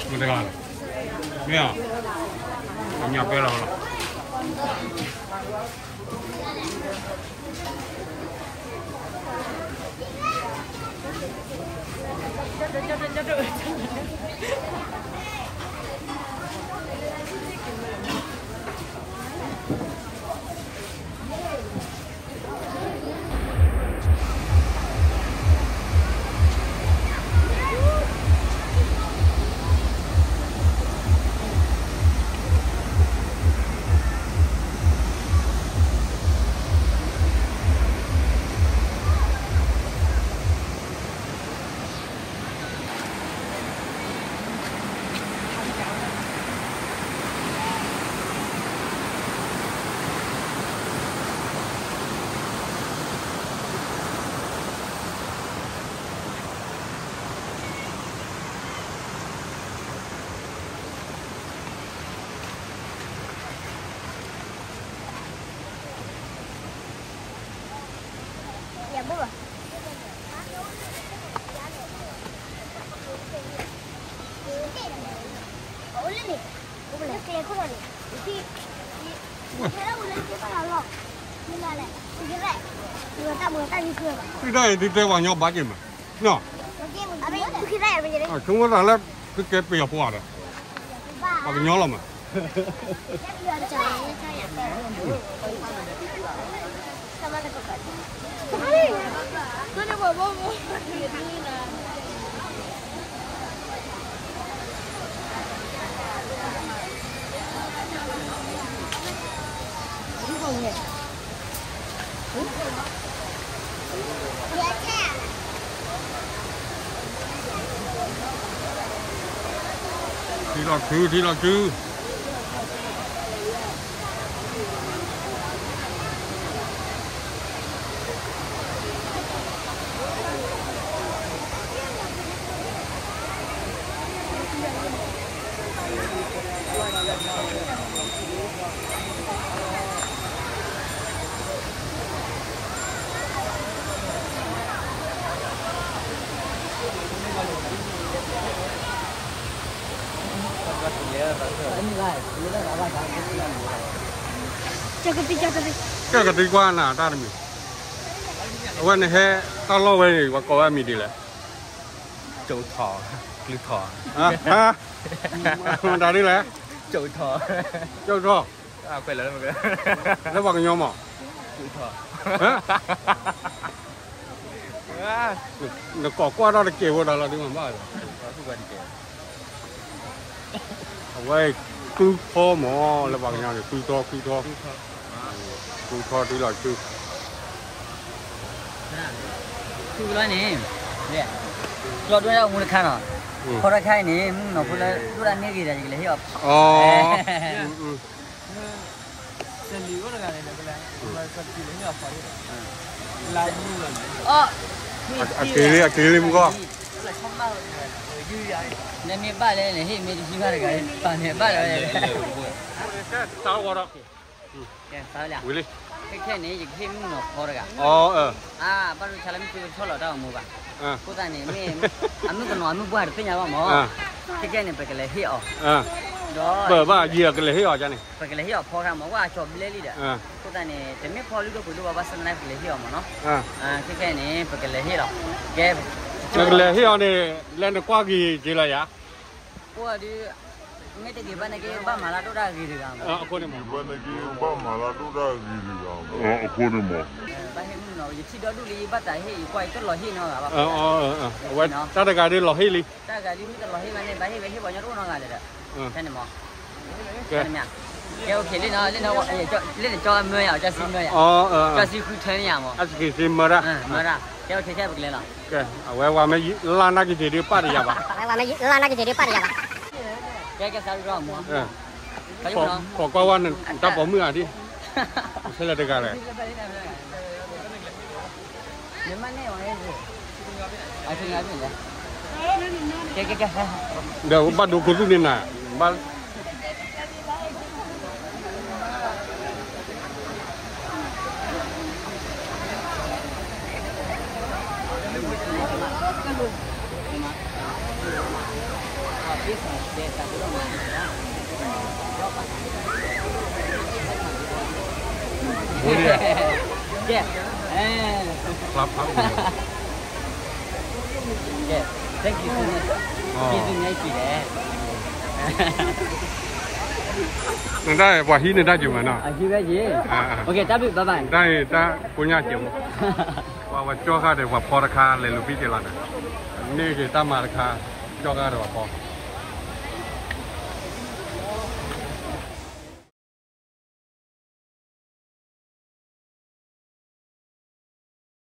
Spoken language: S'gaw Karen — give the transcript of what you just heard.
မ့ၢ်တဂၤလဲၣ်, မ့ၢ်ဧါ, အညၣ်ပဲလီၤလီၤ. သုတၢ်အံၤ သုတဲပှၤကညီဘၣ်က့ၤမး, နီၤ, ဆိကမိၣ်သးလၢ သုကဲပယီၤဖိဧါဒီး ပှၤကညီလီၤမး. ထံလီၤဆူ, ထံလီၤဆူ. ကကသံကွၢ်နၤတၢ်တမံၤ, အဝဲန့ၣ်ဟဲ တၢ်လီၢ်ဝဲန့ၣ် ပှၤကိးဝဲအမံၤဒ်လဲၣ်. ကၠိထီၣ်, ကလုၢ်ထီၣ်, မတၤဒ်လဲၣ်, ကၠိထီၣ်, ကၠိထီၣ်, လၢပှၤကညီမး, ကၠိထီၣ်, နကိးကွၢ်ထီၣ်တက့ၢ်ဖိဒီးလီၤဒုးမးဘၣ်လီၤ. အဝဲ သူထီမး လၢပှၤကညီန့ၣ် သူထီ သူထီ, သူထီတုၤလီၤဆူ သူကလီန့ၣ် ကျီဒိၣ်ဒၣ်မူတခါနီၤ, ဖီတခါအံၤန့ၣ် မုၢ်နီၤဖိလၢဒိၣ်ဒၣ်န့ၢ်ဂ့ၤဒီး ယကလဲၤဟ့ၣ်အီၤ, အက့ၤလံ အက့ၤလံ မုၢ်ဂီၢ်, နမ့ၢ်ဘၣ်လၢနဟ့ၣ်မ့ၢ်တဟံးဘၣ်တဂၤ, ပာ်န့ၣ်ဘၣ်လၢ တၢ်ဝီဒီး ဝံၤလံ, ခဲခဲန့ၣ် ယကဟ့ၣ်မုၢ်နီၤဖီတဂၤ, အၢ, ဘၣ်ဒိဆါလၢမုၢ်ကထီၣ်လီၤတၢ်ဂီၤမူဘၣ်, အဃိသတးန့ၣ် မ့ၢ်အမုၢ်ကနီၤအမုၢ်ပှၢ်တသ့ၣ်ညါဘၣ်မး, ခဲခဲန့ၣ် ပကလဲၤဟ့ၣ်အီၤ, ဒီး ပဘၣ်ယံာ်အကလဲၤဟ့ၣ်အီၤန့ၣ်, ပကလဲၤဟ့ၣ်အီၤဖီတဂၤမး ကွၢ်အကၠီဘျဲလံဒီး, အဃိသတးန့ၣ် တမ့ၢ်ဖီလုၢ်ဒိၣ်ပှ့ၤဒိၣ်ဘၣ်ဘၣ်ဆၣ်သနာ်က့ ပကလဲၤဟ့ၣ်အီၤမးနီၤ, ခဲခဲန့ၣ် ပကလဲၤဟ့ၣ်လီၤ, ကဲ, နကလဲၤဟ့ၣ်အီၤန့ၣ် လၢနကွၢ်က့ၤက့ၤလီၤယၤ ပှၤဒုး, မ့ၢ်တဂ့ၤဘၣ်န့ၣ်က့ ဘၣ်မၤလၢဒိၣ်တၢ်ဂ့ၤတဂၤမး, အဃိန့ၣ်မး, ဘၣ်ဟ့ၣ်မုၢ်နီၤ ယထံၣ်ဒီဒူၣ်လံ ယဘၣ်သးဟ့ၣ် ယကွၢ်ယတလီၤဟ့ၣ်နီတဂၤဘၣ်, အဝဲတၢ်တဂၤဒ်လီၤဟ့ၣ်လံ, တၢ်တဂၤဒ်မ့ၢ်တလီၤဟ့ၣ်ဘၣ်န့ၣ် ဘၣ်ဟ့ၣ်ဝဲဟ့ၣ်ပှၤညီတအိၣ်နီတဂၤလၢၤဒီး, ဖဲန့ၣ်မး, ကဲ, ကဲ လၢန, လၢနကၠီမၢယၤ ကၠီစံမၢယၤ, ကၠီစံဃုထၢန့ၢ်ယၤမး, မၢဒၣ်, ကဲ ခဲခဲပကလဲၤလီၤ, ကဲ, အဝဲဝဲမ့ၢ်လၢ်နၢ်က့ၤက့ၤဒ်ပၣ်တယၤဘၣ်, လၢ်နၢ်က့ၤက့ၤဒ်ပၣ်တယၤဘၣ်, ကဲကဲစးရူၢ်မး, ခိးကွၢ်ဝဲနတၢ်ပိာ်မုၣ်ဧါဒ်, ဆဲလဲၣ်တဂၤလဲၣ်, မ့ၢ်မ့ၢ်န့ၣ်ဝဲ ဒီးဘၣ်ဒိခိၣ်သူၣ်န့ၣ်နၤ, ဘၣ် နတၢ်ပှၤဟံးန့ၢ်တၢ်က့ၤမးနီၤ, တၢ်အံၤတၢ်ကိးညါက့ၤမး, ပှၤဝဲကၠီဃာ်ဒီးပှၤဖီတခါလဲၤလူၤဖံက့ၤလီၤန့ၣ်, န့ၢ်က့ၤတၢ်မၤတခါ, ကၠီဃာ်ဒီးပှၤဖီ